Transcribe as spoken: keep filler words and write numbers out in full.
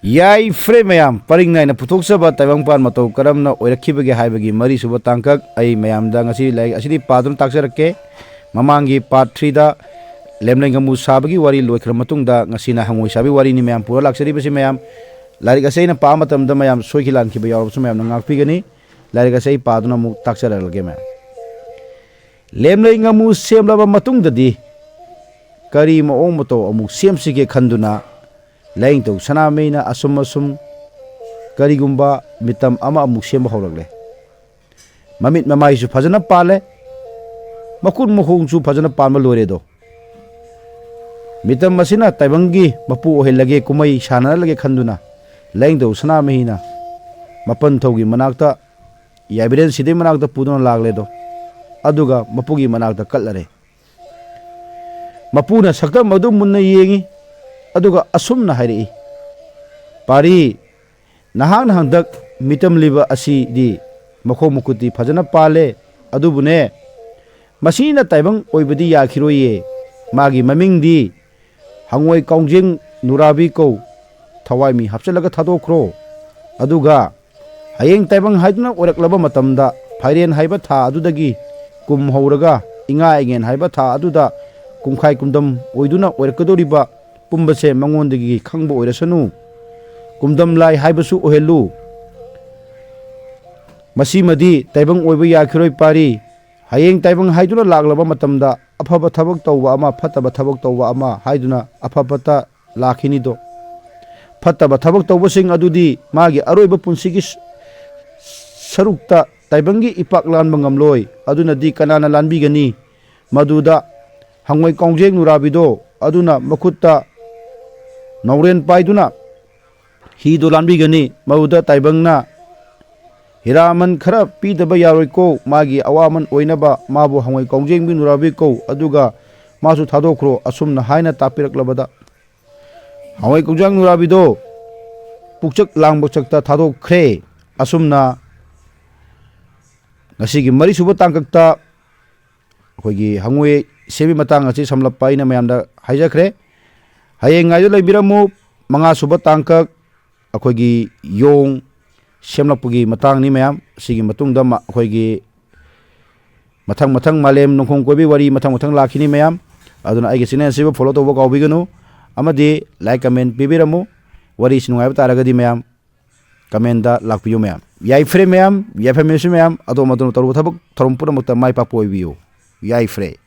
ꯌꯥꯏꯐꯔꯦ ꯃꯌꯥꯝ, ꯄꯔꯤꯡ ꯅꯥꯏꯅ ꯄꯨꯊꯣꯛꯆꯕ ꯇꯥꯏꯕꯪꯄꯥꯟ ꯃꯇꯧ ꯀꯔꯝꯅ ꯑꯣꯏꯔꯛꯈꯤꯕꯒꯦ ꯍꯥꯏꯕꯒꯤ ꯃꯔꯤꯁꯨꯕ ꯇꯥꯡꯀꯛ ꯑꯩ ꯃꯌꯥꯝꯗ ꯉꯁꯤ ꯂꯥꯏꯔꯤꯛ ꯑꯁꯤꯗꯤ ꯄꯥꯗꯨꯅ ꯇꯥꯛꯆꯔꯛꯀꯦ꯫ ꯃꯃꯥꯡꯒꯤ ꯄꯥꯔꯠ ꯊ꯭ꯔꯤꯗ ꯂꯦꯝꯂꯩ ꯉꯥꯃꯨ ꯁꯥꯕꯒꯤ ꯋꯥꯔꯤ ꯂꯣꯏꯈ꯭ꯔ ꯃꯇꯨꯡꯗ, ꯉꯁꯤꯅ ꯍꯪꯉꯣꯏ ꯁꯥꯕꯒꯤ ꯋꯥꯔꯤꯅꯤ ꯃꯌꯥꯝ ꯄꯨꯔ ꯂꯥꯛꯆꯔꯤꯕꯁꯤ꯫ ꯃꯌꯥꯝ, ꯂꯥꯏꯔꯤꯛ ꯑꯁꯤ ꯑꯩꯅ ꯄꯥꯕ ꯃꯇꯝꯗ ꯃꯌꯥꯝ ꯁꯣꯏꯈꯤ ꯂꯥꯟꯈꯤꯕ ꯌꯥꯎꯔꯕꯁꯨ ꯃꯌꯥꯝꯅ ꯉꯥꯛꯄꯤꯒꯅꯤ꯫ ꯂꯥꯏꯔꯤꯛ ꯑꯁꯤ ꯑꯩ ꯄꯥꯗꯨꯅ ꯑꯃꯨꯛ ꯇꯥꯛꯆꯔꯛꯂꯒꯦ ꯃꯌꯥꯝ꯫ ꯂꯦꯝꯂꯩ ꯉꯥꯃꯨ ꯁꯦꯝꯂꯕ ꯃꯇꯨꯡꯗꯗꯤ ꯀꯔꯤ ꯃꯑꯣꯡ ꯃꯇꯧ ꯑꯃꯨꯛ ꯁꯦꯝꯁꯤꯒꯦ ꯈꯟꯗꯨꯅ ꯂꯥꯏꯅꯤꯡꯊꯧ ꯁꯅꯥꯃꯍꯤꯅ ꯑꯁꯨꯝ ꯑꯁꯨꯝ ꯀꯔꯤꯒꯨꯝꯕ ꯃꯤꯇꯝ ꯑꯃ ꯑꯃꯨꯛ ꯁꯦꯝꯕ ꯍꯧꯔꯛꯂꯦ꯫ ꯃꯃꯤꯠ ꯃꯃꯥꯏꯁꯨ ꯐꯖꯅ ꯄꯥꯜꯂꯦ, ꯃꯈꯨꯠ ꯃꯈꯣꯡꯁꯨ ꯐꯖꯅ ꯄꯥꯟꯕ ꯂꯣꯏꯔꯦꯗꯣ꯫ ꯃꯤꯇꯝ ꯑꯁꯤꯅ ꯇꯥꯏꯕꯪꯒꯤ ꯃꯄꯨ ꯑꯣꯏꯍꯜꯂꯒꯦ, ꯀꯨꯝꯍꯩ ꯁꯥꯟꯅꯍꯜꯂꯒꯦ ꯈꯟꯗꯨꯅ ꯂꯥꯏꯅꯤꯡꯊꯧ ꯁꯅꯥꯃꯍꯤꯅ ꯃꯄꯟ ꯊꯧꯒꯤ ꯃꯅꯥꯛꯇ, ꯌꯥꯏꯕꯤꯔꯦꯟ ꯁꯤꯗꯩ ꯃꯅꯥꯛꯇ ꯄꯨꯗꯨꯅ ꯂꯥꯛꯂꯦꯗꯣ꯫ ꯑꯗꯨꯒ ꯃꯄꯨꯒꯤ ꯃꯅꯥꯛꯇ ꯀꯠꯂꯔꯦ꯫ ꯃꯄꯨꯅ ꯁꯛꯇꯝ ꯑꯗꯨ ꯃꯨꯟꯅ ꯌꯦꯡꯉꯤ, ꯑꯗꯨꯒ ꯑꯁꯨꯝꯅ ꯍꯥꯏꯔꯛꯏ, "ꯄꯥꯔꯤ, ꯅꯍꯥꯛꯅ ꯍꯟꯗꯛ ꯃꯤꯇꯝꯂꯤꯕ ꯑꯁꯤꯗꯤ ꯃꯈꯣꯡ ꯃꯈꯨꯠꯇꯤ ꯐꯖꯅ ꯄꯥꯜꯂꯦ, ꯑꯗꯨꯕꯨꯅꯦ, ꯃꯁꯤꯅ ꯇꯥꯏꯕꯪ ꯑꯣꯏꯕꯗꯤ ꯌꯥꯈꯤꯔꯣꯏꯌꯦ꯫ ꯃꯥꯒꯤ ꯃꯃꯤꯡꯗꯤ ꯍꯪꯉꯣꯏ ꯀꯥꯎꯖꯦꯡ ꯅꯨꯔꯥꯕꯤ ꯀꯧ꯫ ꯊꯋꯥꯏ ꯃꯤ ꯍꯥꯞꯆꯤꯜꯂꯒ ꯊꯥꯗꯣꯛꯈ꯭ꯔꯣ꯫ ꯑꯗꯨꯒ ꯍꯌꯦꯡ ꯇꯥꯏꯕꯪ ꯍꯥꯏꯗꯨꯅ ꯑꯣꯏꯔꯛꯂꯕ ꯃꯇꯝꯗ, ꯐꯥꯏꯔꯦꯟ ꯍꯥꯏꯕ ꯊꯥ ꯑꯗꯨꯗꯒꯤ ꯀꯨꯝ ꯍꯧꯔꯒ ꯏꯉꯥ ꯏꯉꯦꯟ ꯍꯥꯏꯕ ꯊꯥ ꯑꯗꯨꯗ ꯀꯨꯝꯈꯥꯏ ꯀꯨꯝꯗꯝ ꯑꯣꯏꯗꯨꯅ ꯑꯣꯏꯔꯛꯀꯗꯧꯔꯤꯕ ꯄꯨꯝꯕꯁꯦ ꯃꯉꯣꯟꯗꯒꯤ ꯈꯪꯕ ꯑꯣꯏꯔꯁꯅꯨ꯫ ꯀꯨꯝꯗꯝ ꯂꯥꯏ ꯍꯥꯏꯕꯁꯨ ꯑꯣꯏꯍꯜꯂꯨ꯫ ꯃꯁꯤꯃꯗꯤ ꯇꯥꯏꯕꯪ ꯑꯣꯏꯕ ꯌꯥꯈꯤꯔꯣꯏ ꯄꯥꯔꯤ꯫ ꯍꯌꯦꯡ ꯇꯥꯏꯕꯪ ꯍꯥꯏꯗꯨꯅ ꯂꯥꯛꯂꯕ ꯃꯇꯝꯗ ꯑꯐꯕ ꯊꯕꯛ ꯇꯧꯕ ꯑꯃ, ꯐꯠꯇꯕ ꯊꯕꯛ ꯇꯧꯕ ꯑꯃ ꯍꯥꯏꯗꯨꯅ ꯑꯐ ꯐꯠꯇ ꯂꯥꯛꯈꯤꯅꯤꯗꯣ꯫ ꯐꯠꯇꯕ ꯊꯕꯛ ꯇꯧꯕꯁꯤꯡ ꯑꯗꯨꯗꯤ ꯃꯥꯒꯤ ꯑꯔꯣꯏꯕ ꯄꯨꯟꯁꯤꯒꯤ ꯁ-, ꯁꯔꯨꯛꯇ ꯇꯥꯏꯕꯪꯒꯤ ꯏꯄꯥꯛ ꯂꯥꯟꯕ ꯉꯝꯂꯣꯏ꯫ ꯑꯗꯨꯅꯗꯤ ꯀꯅꯥꯅ ꯂꯥꯟꯕꯤꯒꯅꯤ?" ꯃꯗꯨꯗ ꯍꯪꯉꯣꯏ ꯀꯥꯎꯖꯦꯡ ꯅꯨꯔꯥꯕꯤꯗꯣ ꯑꯗꯨꯅ ꯃꯈꯨꯠꯇ ꯅꯥꯎꯔꯦꯟ ꯄꯥꯏꯗꯨꯅ ꯍꯤꯗꯨ ꯂꯥꯟꯕꯤꯒꯅꯤ꯫ ꯃꯗꯨꯗ ꯇꯥꯏꯕꯪꯅ, "ꯍꯤꯔꯥꯃꯟ ꯈꯔ ꯄꯤꯗꯕ ꯌꯥꯔꯣꯏꯀꯣ, ꯃꯥꯒꯤ ꯑꯋꯥꯃꯟ ꯑꯣꯏꯅꯕ ꯃꯥꯕꯨ ꯍꯪꯉꯣꯏ ꯀꯥꯎꯖꯦꯡꯕꯤ ꯅꯨꯔꯥꯕꯤ ꯀꯧ", ꯑꯗꯨꯒ ꯃꯥꯁꯨ ꯊꯥꯗꯣꯛꯈ꯭ꯔꯣ, ꯑꯁꯨꯝꯅ ꯍꯥꯏꯅ ꯇꯥꯛꯄꯤꯔꯛꯂꯕꯗ ꯍꯪꯉꯣꯏ ꯀꯥꯎꯖꯦꯡ ꯅꯨꯔꯥꯕꯤꯗꯣ ꯄꯨꯛꯆꯛ ꯂꯥꯡꯕ ꯆꯛꯇ ꯊꯥꯗꯣꯛꯈ꯭ꯔꯦ꯫ ꯑꯁꯨꯝꯅ ꯉꯁꯤꯒꯤ ꯃꯔꯤꯁꯨꯕ ꯇꯥꯡꯀꯛꯇ ꯑꯩꯈꯣꯏꯒꯤ ꯍꯪꯉꯣꯏ ꯁꯦꯝꯕꯒꯤ ꯃꯇꯥꯡ ꯑꯁꯤ ꯁꯝꯂꯞꯄ ꯑꯩꯅ ꯃꯌꯥꯝꯗ ꯍꯥꯏꯖꯈ꯭ꯔꯦ꯫ ꯍꯌꯦꯡ ꯉꯥꯏꯗꯨ ꯂꯩꯕꯤꯔꯝꯃꯨ꯫ ꯃꯉꯥꯁꯨꯕ ꯇꯥꯡꯀꯛ ꯑꯩꯈꯣꯏꯒꯤ ꯌꯣꯡ ꯁꯦꯝꯂꯛꯄꯒꯤ ꯃꯇꯥꯡꯅꯤ ꯃꯌꯥꯝ꯫ ꯁꯤꯒꯤ ꯃꯇꯨꯡꯗ ꯃ-, ꯑꯩꯈꯣꯏꯒꯤ ꯃꯊꯪ ꯃꯊꯪ ꯃꯥꯂꯦꯝ ꯅꯣꯡꯈꯣꯡ ꯀꯣꯏꯕꯤ ꯋꯥꯔꯤ ꯃꯊꯪ ꯃꯊꯪ ꯂꯥꯛꯈꯤꯅꯤ ꯃꯌꯥꯝ꯫ ꯑꯗꯨꯅ ꯑꯩꯒꯤ ꯆꯦꯅꯦꯜꯁꯤꯕꯨ ꯐꯣꯂꯣ ꯇꯧꯕ ꯀꯥꯎꯕꯤꯒꯅꯨ, ꯑꯃꯗꯤ ꯂꯥꯏꯛ ꯀꯃꯦꯟ ꯄꯤꯕꯤꯔꯝꯃꯨ꯫ ꯋꯥꯔꯤꯁꯤ ꯅꯨꯡꯉꯥꯏꯕ ꯇꯥꯔꯒꯗꯤ ꯃꯌꯥꯝ ꯀꯃꯦꯟꯗ ꯂꯥꯛꯄꯤꯌꯨ ꯃꯌꯥꯝ꯫ ꯌꯥꯏꯐꯔꯦ ꯃꯌꯥꯝ, ꯌꯥꯏꯐꯃꯤꯟꯅꯁꯤ ꯃꯌꯥꯝ, ꯑꯗꯣꯝ ꯑꯗꯣꯝ ꯇꯧꯔꯨꯕ ꯊꯕꯛ ꯊꯧꯔꯝ ꯄꯨꯝꯅꯃꯛꯇ ꯃꯥꯏ ꯄꯥꯛꯄ ꯑꯣꯏꯕꯤꯌꯨ꯫ ꯌꯥꯏꯐꯔꯦ꯫